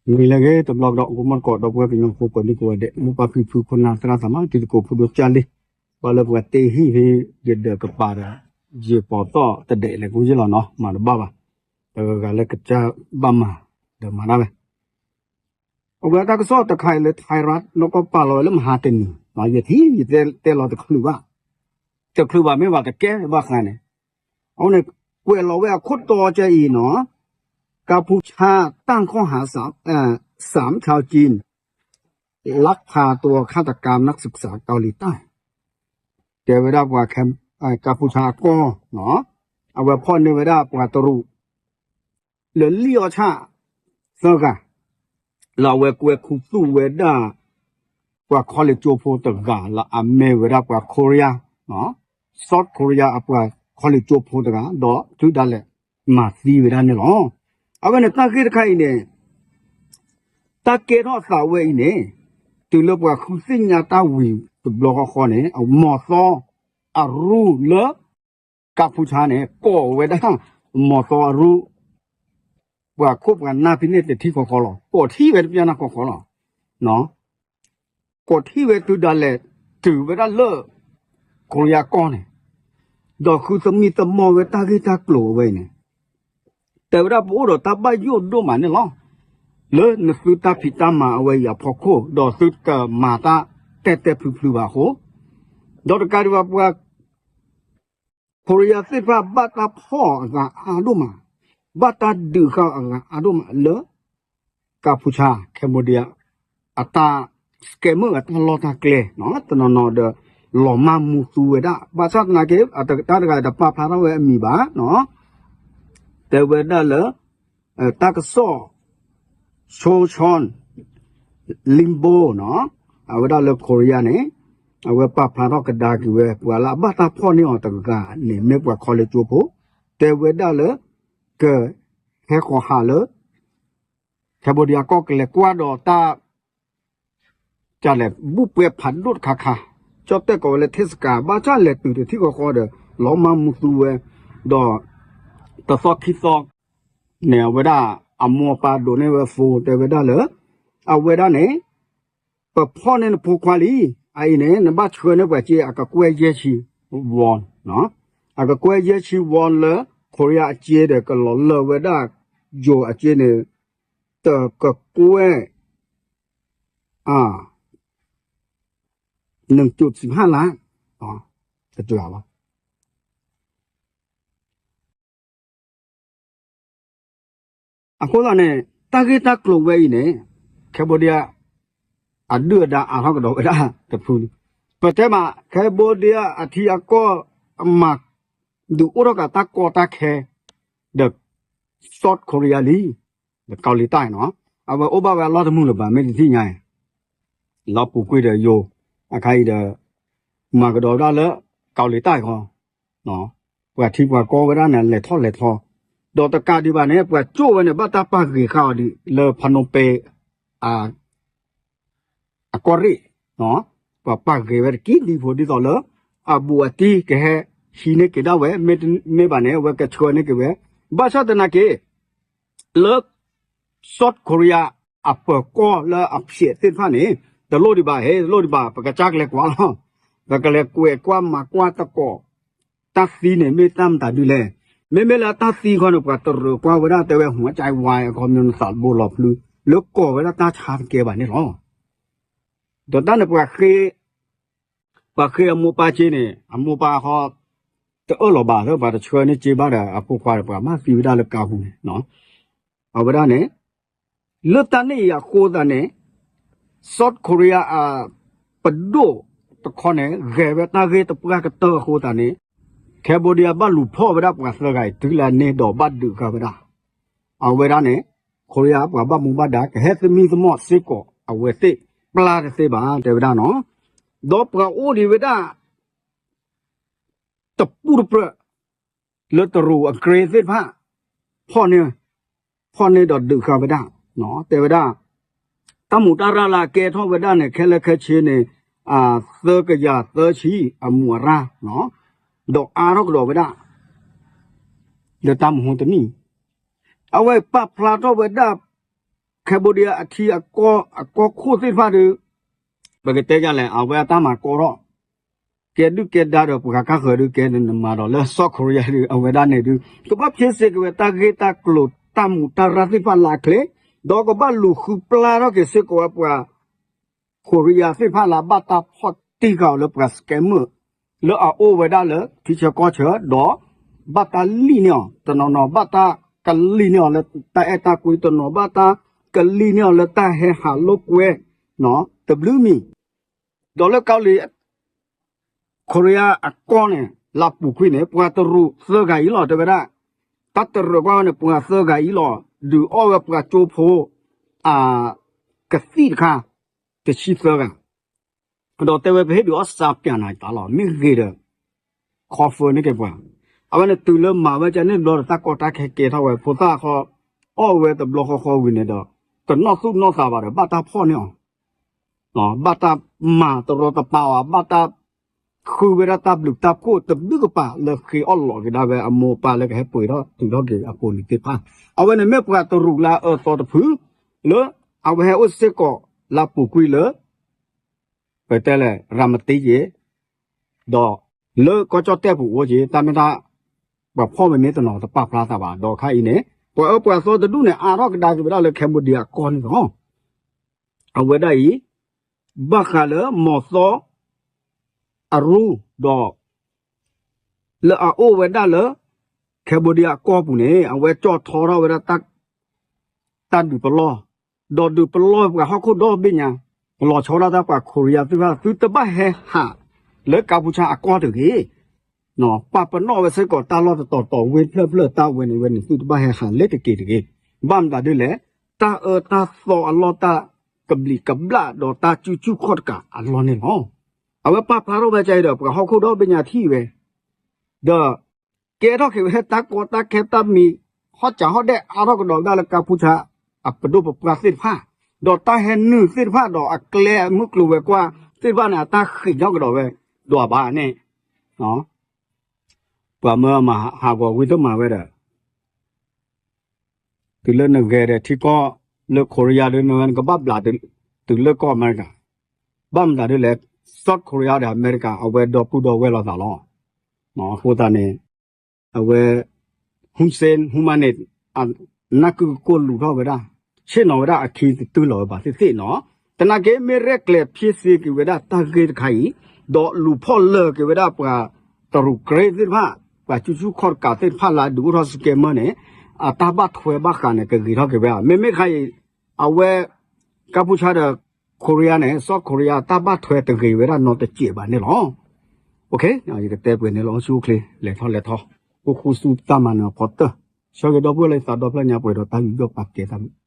မ့ၢ်လၢဂ့ၤ တဘျီကဒီး ကမီၢ်တကိး ဒီပုၢ်ဝဲၢ်ကညီဖိ ပှၤဒံကိးဂၤဒဲး မိၢ်ပၢ်ဖံဖု ခိၣ်နၢ်သရၣ်သမါ တံၤသကိးဖိဒိၣ်ကၢ်လံ, ပှၤလၢပှၤတ့ဟံၣ်ဖဲ ယဒၢးကပၤဒီး ယပီၤသီၣ်တဒဲးလဲၤကူယ့ၢ်လီၤနီၤ မၤတဘၣ်ဘၣ်, တဂၤဂၤလၢကစၢ်ဘၣ်မၤ ဒီးမၤဒၣ်ဝဲ အဝဲတၢ်ကစီၣ်တခါအံၤလၢ Thai Rat နီၢ်ကီၢ်ပာ်လီၤဝဲလၢမဟါတနံၤ, ယထံၣ်ယတဲလီၤတချုးဘၣ်, တချုးဘၣ်မ့ၢ်ဘၣ်တကဲဘၣ်ဃးန့ၣ်, အဃိန့ၣ် ကွဲးလီၤဝဲအခိၣ်တီကဲအံၤနီၤ, ကၢ်ဖူဆါ ตั้งข้อหาสาม เอ่อ สามชาวจีน ลักพาตัวฆาตกรรมนักศึกษาเกาหลีใต้ တဲဝဲဒၣ်ပှၤ ကၢ်ဖူဆါအကီၢ်နီၤ, အဝဲဖီၣ်န့ၢ်ဝဲဒၣ်ပှၤတရူး လၢလံၣ်အီၣ်ဆၣ်သၢဂၤ, လၢအဝဲကွဲခူသူၣ်ဝဲဒၣ် ပှၤခီလ့ၣ်ကၠိဖိတဂၤ လၢအမ့ၢ်ဝဲဒၣ်ပှၤ Korea, South Korea အပှၤခီလ့ၣ်ကၠိဖိတဂၤ ဒီးတုၤဒၣ်လဲာ်မၤသံဝဲဒၣ်န့ၣ်လီၤ. အဝဲန့ၣ်တၢ်ဂ့ၢ်တခါအံၤန့ၣ် တၢ်ကဲထီၣ်အသးဝဲအံၤန့ၣ် တုၤလၢပှၤဃုသ့ၣ်ညါတၢ်ဝံၤတဘျီဃီဃီန့ၣ် အမီၤသီအရူလၢ ကၢ်ဖူဆါန့ၣ် ကိးဝဲဒၣ် မီၤသီအရူ ပှၤခိၣ်ပှၤနၢ်ဖဲန့ၣ်တထံၣ်ဃီဃီလီၤ. ကိးထံၣ်ဝဲတပျၢ်နၢ်ဃီဃီလီၤ. ကိးထံၣ်ဝဲတုၤဒၣ်လဲာ် တုၤဝဲဒၣ်လၢ ခိရံယါကီၢ်န့ၣ်, ဒီးဃုသမံသမိးဝဲတၢ်ဂ့ၢ်တၢ်ကျိၤအဝဲအံၤန့ၣ် တဲဝဲဒၣ်ပအိၣ်ဒီးတၢ်ဘၣ်ယိၣ်ဒိၣ်မးန့ၣ်လီၤ. လၢနသုတၢ်ဖံးတၢ်မၤအဝဲအံၤအဖီခိၣ် ဒီးသုတမၤတၢ်တဲာ်တဲာ်ဖျုးဖျုးဘၣ်အဃိ, ဒီးတကးဒံးဘၣ်ပှၤ ခိရံယါသ့ၣ်တဖၣ် ဘၣ်တၢ်ဖီၣ်အဂၤအါဒိၣ်မး, ဘၣ်တၢ်ဒုးဃာ်အဂၤအါဒိၣ်မးလၢ ကၢ်ဖူဆါ Cambodia အတၢ် scammer အတၢ်လီၢ်တၢ်ကျဲ တနီၤနီၤဒီး လီၤမၢ်မူသူဝဲဒၣ် ဘၣ်ဆၣ်သနာ်က့ တၢ်တဂၤတပာ်ဖျါထီၣ်ဝဲအမံၤဘၣ် တဲဝဲဒၣ်လၢ တၢ်ကစီၣ် ဆိဆီ လံဘိ အဝဲဒၣ်လၢခိရံယါန့ၣ် အဝဲပာ်ဖျါထီၣ်ကဒါက့ၤဝဲ ပှၤလၢအဘၣ်တၢ်ဖီၣ်န့ၢ်အီၤတဂၤန့ၣ် မ့ၢ်ပှၤခီလ့ၣ်ကၠိဖိ တဲဝဲဒၣ်လၢ ကဟဲဃီၤဟးလၢ Cambodia ကီၢ်ကလဲၤကွၢ်ဒီးတၢ် ကလဲၤဘူၣ်ပွဲဖးဒိၣ်တခါခါ, ကၠီၣ်တဲၣ်ကိးဝဲလၢ ထ့စကၤ ဘၣ်ဆၣ်လဲၤတုၤတထံၣ်ဃီဃီဒီး လီၤမၢ်မူသူဝဲ, ဒီးတသီခံသီန့ၣ် အဝဲဒၣ်အမိၢ်အပၢ်ဒိးန့ၢ်ဝဲ phone တဲဝဲဒၣ်လၢ အဝဲဒၣ်န့ၣ် ပဖီၣ်န့ၢ်နဖိခွါလံ, အအံၤန့ၣ် နဘၣ်ဆှၢန့ၢ်ပှၤစ့ အကကွဲၢ်ယဲၢ်ဆံ won, အကကွဲၢ်ယဲၢ်ဆံ won လၢ ခိရံယါအစ့ဒီး ကလီၤလၢဝဲဒၣ် ယိၤအစ့န့ၣ် တကကွဲၢ် နုၢ်ကၠိၣ်စံးဖၣ်လၢ် တကျါလီၤ. အဃိသတးန့ၣ် တၢ်ဂ့ၢ်တၢ်ကျိၤဝဲအံၤန့ၣ် Cambodia အဒုၣ်အဒါအါထီၣ်ကဒီးဝဲဒၣ်တဖု, ပတဲမး Cambodia အထံအကီၢ် မၤဒုးအိၣ်ထီၣ်က့ၤတၢ်ကီတၢ်ခဲ ဒီး South Korea လံ, ဒီးကီၤလံၤတၢ်နီၤ, အဝဲအိၣ်ဘၣ်ဝဲအလီၢ်တမုာ်လၢၤဘၣ် မ့ၢ်တထံၣ်ညါအံၤ လီၤပူၤကွံာ်ဒီးယိၤ, အခါအံၤဒီး မၤကဒီးဝဲဒၣ်လၢ ကီၤလံၤတၢ်အံၤခီ, ပှၤထံပှၤကီၢ်ဝဲဒၣ်န့ၣ် လဲၤထီၣ်လဲၤထီ, ဒီးတကးဒံးဘၣ်န့ၣ် ပှၤကၠိၣ်ဝဲန့ၣ် ဘၣ်တၢ်ပာ်ဂ့ၤဃာ်အီၤဒံး လၢ ဖနွမ်ပင် အကီၢ်ရ့ၣ်, ပှၤပာ်ဂ့ၤဝဲတက့ၢ် ဒ်ဖိဒ်သိးလၢ အဘူးအတံၢ်ကဟဲဟံးန့ၢ်က့ၤဒၣ်ဝဲ, မ့တမ့ၢ်ဘၣ်န့ၣ် အဝဲကဆှၢန့ၢ်က့ၤဝဲ, ဘၣ်ဆၣ်သနာ်က့ လၢ South Korea အပၢၤကီၢ်လၢအဖျဲးသ့ၣ်တဖၣ်န့ၣ် တလိၣ်ဒံးဘၣ်ဟဲ တလိၣ်ဒံးဘၣ် ပကစၢ်ကလဲၤကွၢ်လီၤ, ပကလဲၤကွဲးကွၢ်မၤကွၢ်သကိး, တၢ်သံန့ၣ်မ့ၢ်တၢ်မတၤဒုလဲၣ်, မ့မ့ၢ်လၢတၢ်သံခီန့ၣ် ပှၤတရၢၣ်ကွၢ်ဝဲဒၣ်တဲဝဲ ဟူးကၠဲဝါ အခီပညီနသးတဘိလီၤဖျု လၢကိးဝဲဒၣ်တၢ်ဆါတကဲဘၣ်န့ၣ်လီၤ. ဒီးတၢ်န့ၣ် ပှၤဃ့အမိၢ်ပၢ်စ့န့ၣ် အမိၢ်ပၢ်ဃီ တအၢၣ်လီၤဘၣ်လၢ ပှၤတဆှၢန့ၢ်စ့ဘၣ်ဒီးအဖိခွါဒီး ပှၤမၤသံဝဲဒၣ်လၢကါပူၤန့ၣ်, အဝဲဒၣ်န့ၣ် လၢတၢ်န့ၣ်အံၤအဃိသတးန့ၣ် South Korea အပဒိၣ်တခီန့ၣ် ဂဲၤဝဲတၢ်ဂ့ၢ်တပှၢ်ကတၢၢ်အဃိသတးန့ၣ် Cambodia ဘၣ်လူၤဖီၣ်ဝဲဒၣ်ပှၤသၢဂၤအံၤ တုၤလၢန့ၣ်ဒီးဘၣ်ဒုးဃာ်ဝဲဒၣ်, အဝဲဒၣ်န့ၣ် Korea ပှၤဘၣ်မူဘၣ်ဒါ ကဟဲသမံသမိးစ့ၢ်ကီးအဝဲသ့ၣ် ပျၢ်တသ့ဘၣ် တဲဝဲဒၣ်နီၤ, ဒီးပှၤအိၣ်ဒံးဝဲဒၣ် တပူၤတပြၢး လၢတရူးအကြ့သ့ၣ်တဖၣ် ဖီၣ်န့ၢ်, ဖီၣ်န့ၢ်ဒီးဒုးဃာ်ဝဲဒၣ်, တဲဝဲဒၣ် တၢ်မူးတၢ်ရၢ်လၢအကဲထီၣ်ဝဲဒၣ်န့ၣ် ခဲလၢာ်ခဲဆ့န့ၣ် သၢကယၤသၢဆံအမူးအရၢ်, ဒီးအါထီၣ်ကဒီးဝဲဒၣ် လၢတၢ်မူးဟူတနံၣ်, အဝဲပာ်ဖျါထီၣ်ဝဲဒၣ် Cambodia အထံအကီၢ် အကီၢ်ခိၣ်သ့ၣ်တဖၣ်ဒီး ပကတဲယၤလဲၣ် အဝဲအတၢ်မၤကီထီၣ် ကဲဒုၣ်ကဲဒါဒီးပှၤကါဃၢၤဒုးကဲန့ၣ် နမၤဒီးလၢ South Korea ဒုး အဝဲဒၣ်န့ၣ်ဒုး ကဘၣ်ဖျ့စ့က့ၤဝဲတၢ်ဂ့ၢ်တၢ်ကျိၤတၢ်မူးတၢ်ရၢ်သ့ၣ်တဖၣ်လၢအချ့ ဒီးကဘၣ်လူၤဃုပျၢ်ထီၣ်က့ၤစ့ၢ်ကီးဝဲပှၤ Korea သ့ၣ်တဖၣ်လၢအဘၣ်တၢ်ဖီၣ်တံၢ်ဃာ်အီၤလၢပှၤ scammer လၢအအိၣ်ဝဲဒၣ်လၢထံဆၢကီၢ်ဆၢ ဒီးဘၣ်တၢ်လံၣ်န့ၢ်အီၤ တနီၤနီၤဘၣ်တၢ်ကလံၣ်န့ၢ်အီၤလၢတၢ်အဲၣ်တၢ်ကွံ တနီၤဘၣ်တၢ်ကလံၣ်န့ၢ်အီၤလၢတၢ်ဟဲဟးလိာ်ကွဲ တဘျုးမံၤ ဒီးလၢကီၢ်လံ Korea အကီၢ်န့ၣ် လၢပူၤကွံာ်န့ၣ် ပှၤတရူးသၢဂၤအံၤလီၤ တဲဝဲဒၣ် တၢ်တရူးကွၢ်ဝဲန့ၣ် ပှၤသၢဂၤအံၤလီၤ ဒုးအီၣ်ဝဲပှၤကၠိဖိ အ ကသံၣ်တခါ တဆံသၢဂၤ ဒီးတဲဝဲပဟ့ၣ်ဒုးအီၣ်စၢပၠးနၤတၢ်လီၤ မ့ၢ်ဂ့ၤဒီး confirm န့ၢ်က့ၤပှၤ အဝဲန့ၣ်တုၤလၢမၤဝဲကန့ၣ်ဘျီဒီးတၢ်ကီတၢ်ခဲကဲထီၣ်ဝဲ ဖိသၣ်ခီ အီၣ်ဝဲတဘျီဃီဃီဝံၤန့ၣ်ဒီး တနီၣ်သူၣ်နီၣ်သးဘၣ်ဒီး ဘၣ်တၢ်ဖီၣ်န့ၢ်အီၤ ဘၣ်တၢ်မၤတရီတပါအီၤ ဘၣ်တၢ် ဃုဝဲဒၣ်တၢ်ဘျုးတၢ်ဖှိၣ်တဘျုးကပၤလၢဃ့အီၣ်လီၤက့ၤဒၣ်ဝဲအမိၢ်အပၢ်လၢကဟဲပှ့ၤထီၣ်တုၤထီၣ်က့ၤအပူၤန့ၣ်သ့ၣ်တဖၣ် အဝဲန့ၣ်မ့ၢ်ပှၤတရူးလၢအအၢသီတဖု လၢအဝဲဟဲအိၣ်စ့ၢ်ကီးလၢပူၤကွံာ်လၢ ပတဲလဲၣ် ရၤမတံက့ၤ ဒီးလၢကီၢ်ကၠီၣ်တဲၣ်ပူၤအိၣ်က့ၤ တၢ်မ့ၢ်တၢ် ပှၤဖီၣ်ဝဲမ့ၢ်တနီၤတပာ်ဖျါသးဘၣ် ဒီးခါအံၤန့ၣ် ပှၤအၢပှၤသီတဒူၣ်န့ၣ် အါထီၣ်ကဒါက့ၤဝဲဒၣ်လၢ Cambodia အကီၢ်န့ၣ်လီၤ. အဝဲဒၣ်အံၤ ဘၣ်ဃးလၢမီၤသီ အရူ ဒီး လၢအအိၣ်ဝဲဒၣ်လၢ Cambodia အကီၢ်ပူၤန့ၣ် အဝဲကၠီၣ်ထီထီၣ်ဝဲဒၣ် တၢ်ဒုးပလီၢ်, ဒီးဒုးပလီၢ်ပှၤဟီၣ်ခိၣ်ဒီဘ့ၣ်ညါ, လီၤဆီဒၣ်တၢ်ပှၤ Korea သ့ၣ်တဖၣ် သုတဘၣ်ဟဲဟးလၢကါပူၤဆါအကီၢ်တဂ့ၤ, ပာ်ပနီၣ်ဝဲစ့ၢ်ကီးတၢ်လီၢ်တတီၤတီၤ ဝ့ၢ်ဖျၢၣ်ဖျၢၣ်တၢ်ဝဲန့ၣ်ဝဲန့ၣ် သုတဘၣ်ဟဲဟးလၢတက့ၤတဂ့ၤ. ဘၣ်မတၤဒ်လဲၣ်, တၢ်အၢတၢ်သီအလီၢ် တၢ်ကဘျံးကဘျၣ်ဒီးတၢ်ကူၣ်ဆူၣ်ခီၣ်တကးအလီၢ်န့ၣ်လီၤ. အဝဲပာ်ဖျါထီၣ်ဝဲဒ်အံၤဒီး ပှၤဟီၣ်ခိၣ်ဒီဘ့ၣ်ညါထံၣ်ဝဲ ဒီး ကဲထီၣ်က့ၤဝဲတၢ်ကီတၢ်ခဲတၢ်မံၤ ဟီၣ်စးဟီၣ်ဒဲးအါထီၣ်ကဒီးဒၣ်လၢကါပူၤဆါ အပဒိၣ်ပပှၢ်သ့ၣ်တဖၣ်, ဒီးတၢ်ဟဲနုာ်သ့ၣ်တဖၣ်ဒီးအကျဲမုၢ်ကျိၤဝဲၤကွာ်သ့ၣ်တဖၣ်န့ၣ် အတၢ်ဃံးထီၣ်ကဒီးဝဲ ဒွးဘၣ်န့ၣ် ပှၤမၢမၤဟးဂီၤဝံၤတမၤဝဲဒီး တုၤလၢနဂဲၤဒီးထံကီၢ်လၢ Korea ဒ်နဝဲနကဘၣ်ဘျးတုၤလၢကီၢ်အမဲရကၤ, ဘၣ်မတၤဒ်လဲၣ်, South Korea ဒီးအမဲရကၤ အဝဲဒီပုၢ်ဒီဝဲၢ်လိာ်သးလီၤ. အဃိသတးန့ၣ် အဝဲ Hun Sen ဟူမါန့ၣ် နၢ်ကုၢ်ကကိၢ်လူၤထီၣ်ဝဲဒၣ်, ဆ့ၣ်နီၤဝဲဒၣ်အခံတတုၤလီၤဝဲဘၣ်သ့ၣ်သ့ၣ်နီၤ, သနာ်က့မ့ၢ်ရဲၣ်ကျဲၤဖျ့စ့က့ၤဝဲဒၣ်တၢ်ဂ့ၢ်တခါအံၤ, ဒီးလူၤဖီၣ်လၢာ်က့ၤဝဲဒၣ်ပှၤတရူးကြ့သ့ၣ်တဖၣ်, ပှၤကူၣ်ဆူၣ်ခီၣ်တကးသ့ၣ်တဖၣ်လၢအဒုးအိၣ်ထီၣ် scammer န့ၣ် အတၢ်ဘၣ်ထွဲဘၣ်ဃးန့ၣ် ကဂ့ၤထီၣ်က့ၤဝဲဧါ. မ့မ့ၢ်ခါအံၤ အဝဲ ကါပူၤဆါဒီး Korea န့ၣ် South Korea တၢ်ဘၣ်ထွဲတဂ့ၤဝဲဒၣ်နီတစဲးဘၣ်န့ၣ်လီၤ. ယကတဲပှဲၤန့ၣ်လီၤ. ဆူၣ်အိၣ်ချ့ လဲၤထီၣ်လဲၤထီၣ် အိၣ်ဃူသူတၢ်မၤနၢၤအဖီတၢၢ်, ဆၢဂ့ၤဒီပုၢ်ဝဲၢ်လၢယသးဒီဖျၢၣ်ညါပှဲၤဒီးတၢ်ယူးယီၣ်ပာ်ကဲတၢ်